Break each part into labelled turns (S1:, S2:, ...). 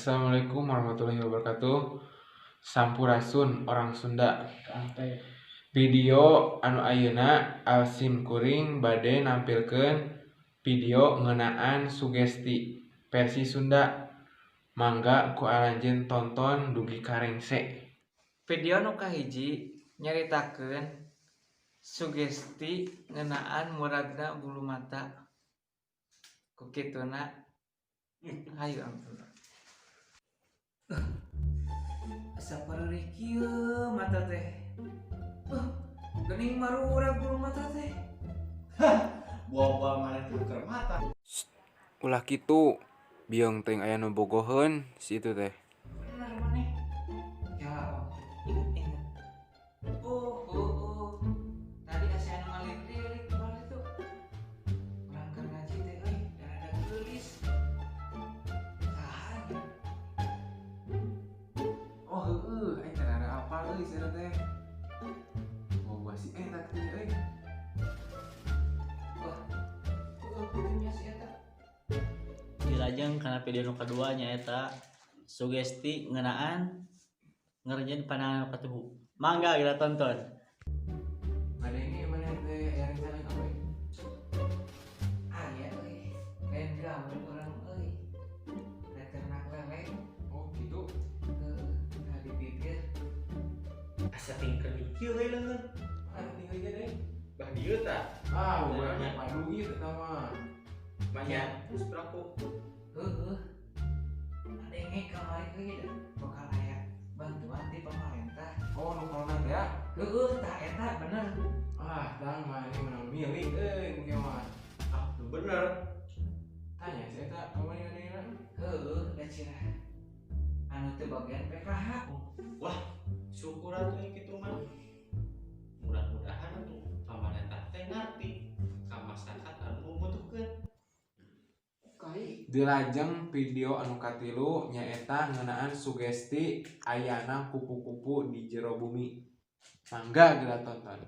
S1: Assalamualaikum warahmatullahi wabarakatuh. Sampurasun orang Sunda. Video anu ayeuna alsim kuring bade nampilkeun video ngeunaan sugesti versi Sunda. Mangga ku aranjeun tonton dugi ka rengse.
S2: Video nu kahiji nyaritakeun sugesti ngeunaan muragna bulu mata. Ku kituna hayu ampun. Asa pareurih kieu mata teh. Geuning marurag bulu mata teh.
S3: Hah, buah-buah maneh tuker mata.
S1: Ulah kitu, biung teuing aya nu bogoheun si itu teh.
S2: Bener maneh. Ya, inget-inget. Oh. Tadi asa anu ngalirik-lirik kemarin itu. Urang keur ngaji teh euy, rada geulis. Saha nya?
S1: Oh heueuh, aing teh rada apal euy sia teh. Bogoh si eta teh euy.
S2: Wah, heueuh kitu si eta.
S4: Dilajeng kana video nu kadua nyaeta sugesti ngeunaan ngerenjeun pandangan nu katuhu. Mangga kita tonton.
S1: Ngadenge maneh teh aya rencana gawe?
S2: Aya euy. Lain gawe urang euy. Da ternak lele.
S1: Oh kitu.
S2: Heueuh, tah dipikir
S3: Asa tingker kieu we leungeun.
S1: Ah, tinggal aja deh.
S3: Bah dieu tah.
S1: Ah, urang mah duit eta mah.
S3: Banyak terus berapa?
S2: Heueuh. Ngadenge kamari euy da bakal aya bantuan ti pamarentah.
S1: Oh, nu corona teh ya?
S2: Heueuh, tah eta bener.
S1: Ah, tah mah ini menang milik euy mungkin mah.
S3: Ah, nu bener.
S1: Tanya si eta kamari ngadengena.
S2: Heueuh, da cenah. Anu teu bagian PKH.
S3: Wah, syukur atuh kitu mah. Mudah-mudahan atuh pamarentah teh ngarti ka masyarakat anu membutuhkeun.
S1: Dilajeng video anu katilu nyaeta ngeunaan sugesti ayana kupu-kupu di jero bumi. Mangga geura tonton.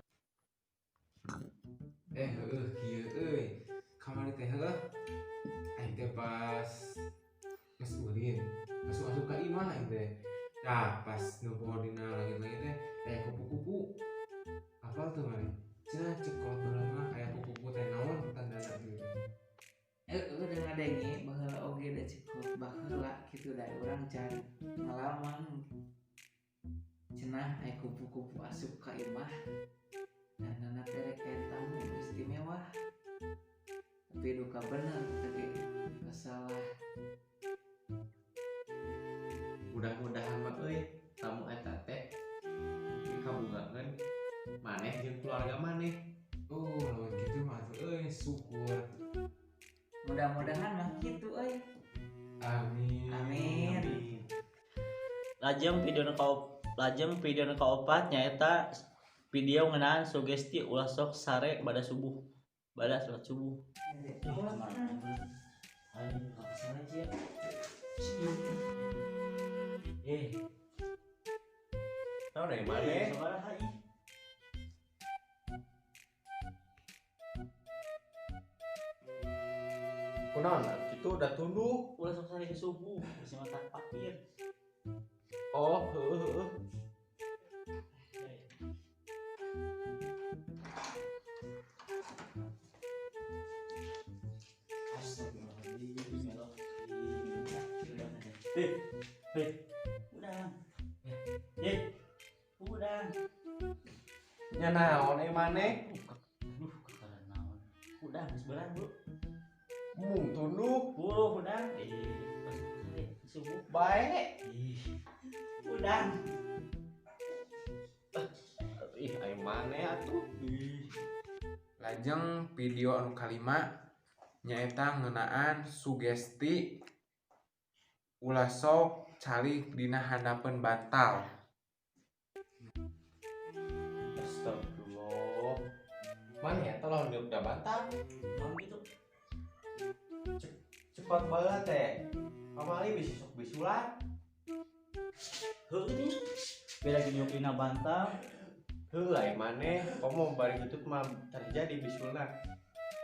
S1: Heueuh kieu euy. Kamari teh heueuh. Aing teh pas geus ulin, asup-asup ka imah aing teh. Tah, pas nu dina langit-langit teh aya kupu-kupu. Apal teu maneh? Cenah ceuk kolot baheula mah aya kupu-kupu teh naon tandana gitu.
S2: Heueuh, da ngadenge baheula oge da cukup baheula kitu da urang can ngalaman. Cenah aya kupu-kupu asup ka imah tandana teh rek aya tamu istimewa. Tapi duka bener teh ge salah.
S3: Mudah-mudahan mah euy tamu eta teh dikabogakeun maneh jeung keluarga maneh.
S1: Oh, lamun kitu mah atuh euy syukur.
S2: Mudah-mudahan mah kitu euy.
S1: Amin.
S2: Amin.
S4: Lajeng video nu kaopat nyaeta video ngeunaan sugesti ulah sok sare bada subuh. Bada salat subuh. Ayo ka sare sia.
S3: Tahu dari mana?
S4: Sabaraha ih?
S3: Kunaon? Itu udah tunduh.
S4: Ulah sok sare subuh, bisa mata pakir.
S3: Oh, heueuh heueuh.
S4: Udang. Udang.
S3: Nya naon euy maneh?
S4: Aduh, kakaran naon. Udang geus beurang, Bu.
S3: Mung tunduh.
S4: Buru udang. Subuh.
S3: Bae.
S4: Ih. Udang.
S3: Ih, ai maneh atuh.
S4: Ih.
S1: Lajeng video anu kalima nyaeta ngeunaan sugesti ulah sok calik dina handapeun bantal.
S3: Astagfirullah. Mana ya tolong diuk da bantal.
S4: Naon gitu?
S3: Cepat banget teh. Pamali bisa sok bisulan.
S4: Heuh ini. Beda gini dina bantal.
S3: Heuh ai maneh, komo bari kitu mah terjadi bisulna.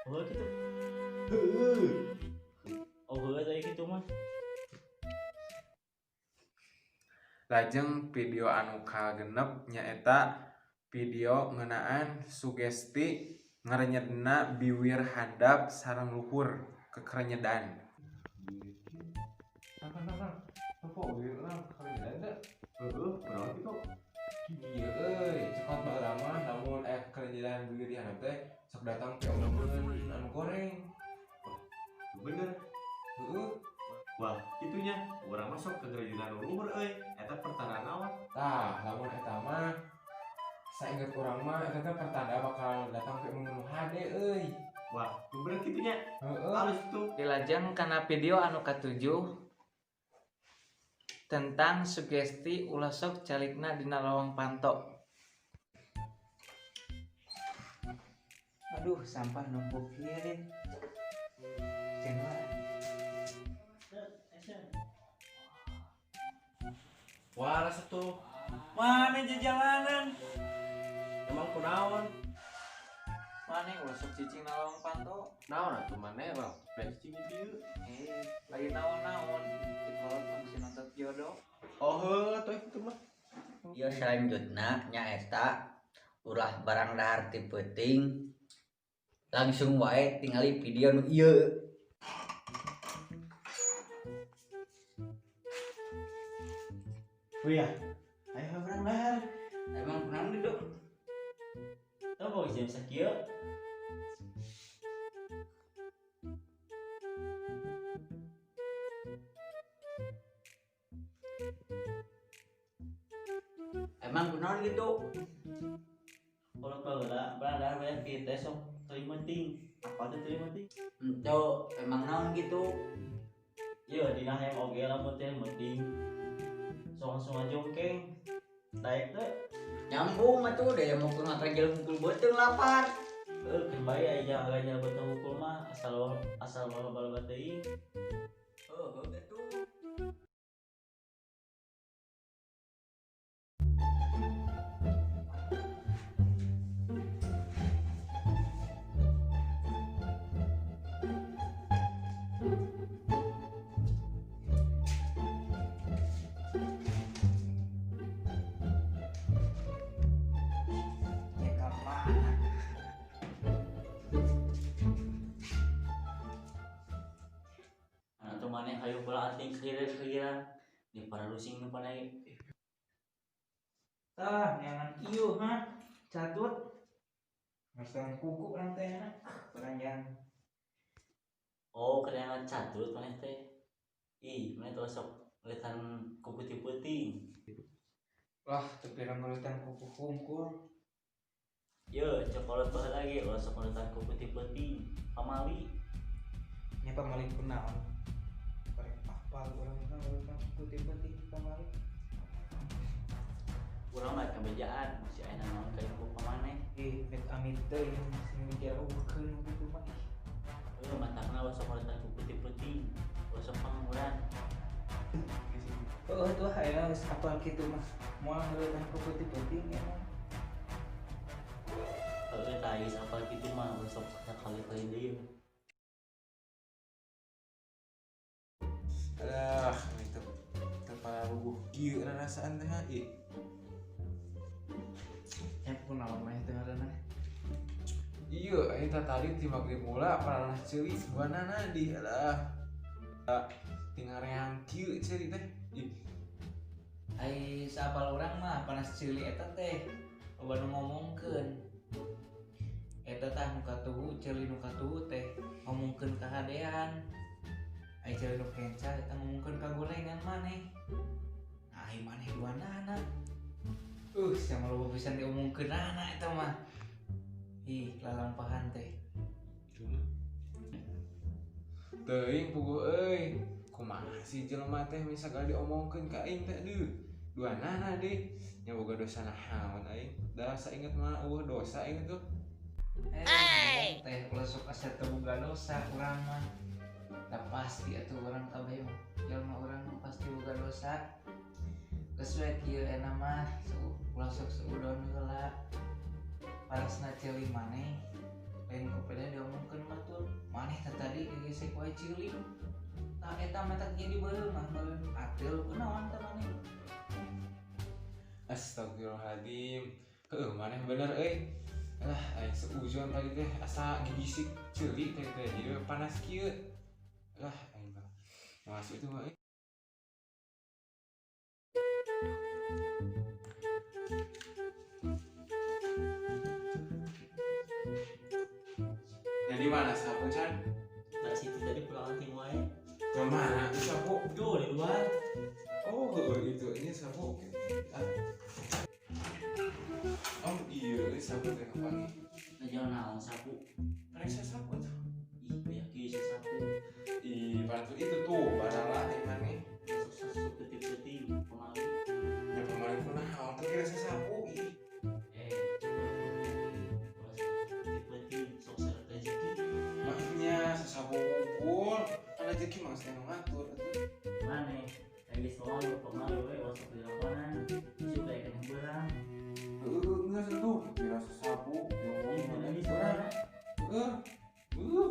S4: Heuh kitu.
S3: Heueuh.
S4: Oh heuh teh kitu mah.
S1: Lajeng video anu kagenep nyaeta video ngeunaan sugesti ngarenyedna biwir handap sareng luhur kekerenyedan. Apa biwir urang kekerenyedan teh? Heueuh, kunaon kitu? Kieu euy, cekot baheula mah lamun aya kekerenyedan biwir di handap teh sok datang ti omongan anu goreng.
S3: Bener.
S1: Heueuh.
S3: Wah, kitunya urang masuk ke kerenyedan luhur euy. Eta pertanda naon?
S1: Tah, lamun eta mah sainget urang mah eta teh pertanda bakal datang ti nu hade euy.
S3: Wah, bener kitunya.
S1: Heeh.
S3: Halus tuh.
S2: Dilajeng kana video anu katujuh tentang sugesti ulah sok calikna dina lawang panto. Aduh, sampah numpuk kieu deh. Cenah.
S3: Wah, rasa tuh.
S4: Mana jalanan?
S3: Emang kunaon?
S2: Mana ulah sok cicing na lawang panto?
S3: Naon atuh maneh, Bang? Beres cicing di dieu.
S2: Lagi naon-naon di kolot mah bisa nonton jodoh.
S3: Oh, heuh atuh kitu mah.
S5: Ieu selanjutna nyaeta ulah barang dahar ti peuting langsung wae tingali video nu ieu.
S4: Oh iya, ayo barang dahar.
S2: Emang kunaon di dok?
S4: Teu boga jam sakieu.
S5: Emang kunaon gitu?
S4: Kolot baheula barang dahar banyak kieu teh sok terima ting. Apa teh terima ting?
S5: Henteu, emang naon gitu?
S4: Ieu dina hayang oge lamun teh penting. Sok langsung ngajongkeng. Daek teh.
S5: Nyambung atuh daya mau ngakerja hungkul beuteung lapar.
S4: Heuh, keun bae aya aganya beuteung hungkul mah asal asal loba-loba teuing.
S5: Heuh, atuh.
S2: Ya ka mana?
S4: Atuh maneh hayu bola anting kehiran-kehiran di pararusing nu panai.
S2: Tah, neangan ieu ha. Catut. Ngersan kuku urang teh na. Panjang.
S4: Oh, keneangan catut maneh teh. Ih, maneh teh sok ngeliatan kuku ti peuting.
S2: Lah, teu pirang ngeulitan kuku hungkul.
S4: Ye, cokolot baheula ge ulah sok ngeulitan kuku ti peuting. Pamali.
S2: Nya pamali kunaon? Korek apal urang mah ngeulitan kuku ti peuting pamali.
S4: Urang mah kabejaan, si aya naon ka kuku pamaneh.
S2: Ih, amit amit teuing sing mikir eueuhkeun kitu mah ih.
S4: Heuh, matakna ulah sok ngeulitan kuku ti peuting. Ulah sok pangangguran.
S2: Heueuh tuh ayeuna geus apal kitu mah. Moal ngeulitan kuku ti peuting emang.
S4: Heueuh, tah geus apal kitu mah ulah sok sakali-kali deui.
S1: Alah, itu teu pararuguh kieu rarasaan teh ih.
S2: Ya kunaon mah teh ngaranna?
S1: Iya, aing teh tadi ti magrib mula paranah ceuli duanana di alah. Tinggal reang kieu ceuli teh. Ih,
S2: Ai saapal urang mah panas ceuli eta teh loba nu ngomongkeun. Eta tah nu katuhu ceuli nu katuhu teh ngomongkeun kahadean. Ai ceuli nu kenca eta ngomongkeun kagorengan maneh. Nah, ai maneh duanana. Sama loba pisan diomongkeunana eta mah. Ih, lalampahan teh.
S1: Teuing puguh euy. Kumaha sih jelema teh misalkan diomongkeun ka aing teh deuh. Duanana deui. Nya boga dosa naon aing. Da sainget mah eueuh dosa aing tuh.
S2: Eh, teh ulah sok asa teu boga dosa urang mah. Da pasti atuh urang kabeh mah. Jelema urang mah pasti boga dosa. Geus we kieu enak mah, ulah sok suudon heula. Parasna ceuli maneh lain kupeda diomongkeun batur. Maneh teh tadi gegesek wae ceuli. Tah eta mah teh jadi beureum mah beureum ateul kunaon teh maneh.
S1: Astagfirullahaladzim. Heuh, maneh bener euy. Alah, aing seuzon tadi teh asa gigisik ceuli tadi teh jadi panas kieu. Lah, aing mah. Masuk itu mah euy. Jadi mana sapu Chan?
S4: Dari situ tadi pulang anting wae.
S1: Ke mana itu sapu?
S4: Duh, di luar.
S1: Oh, heueuh itu ini sapu. Ah. Oh iya, ini sapu teh kapan nih?
S4: Nah, naon sapu.
S1: Periksa sapu tuh.
S4: Ih, banyak ieu sapu.
S1: Ih, bantu itu tuh, barang lah nih.
S4: Masuk sapu peuting-peuting pemali.
S1: Ya pemali kunaon tuh kira sapu ih.
S4: Peuting-peuting sok seret rezeki.
S1: Maknya sasapu unggul, kan rezeki mah geus ngatur atuh.
S4: Maneh lagi selalu pemali we wasok di lapangan. Suka ikan beurang.
S1: Heeh, geus atuh, kira sasapu.
S4: Ih, mana di sana?
S1: Heeh. Heeh.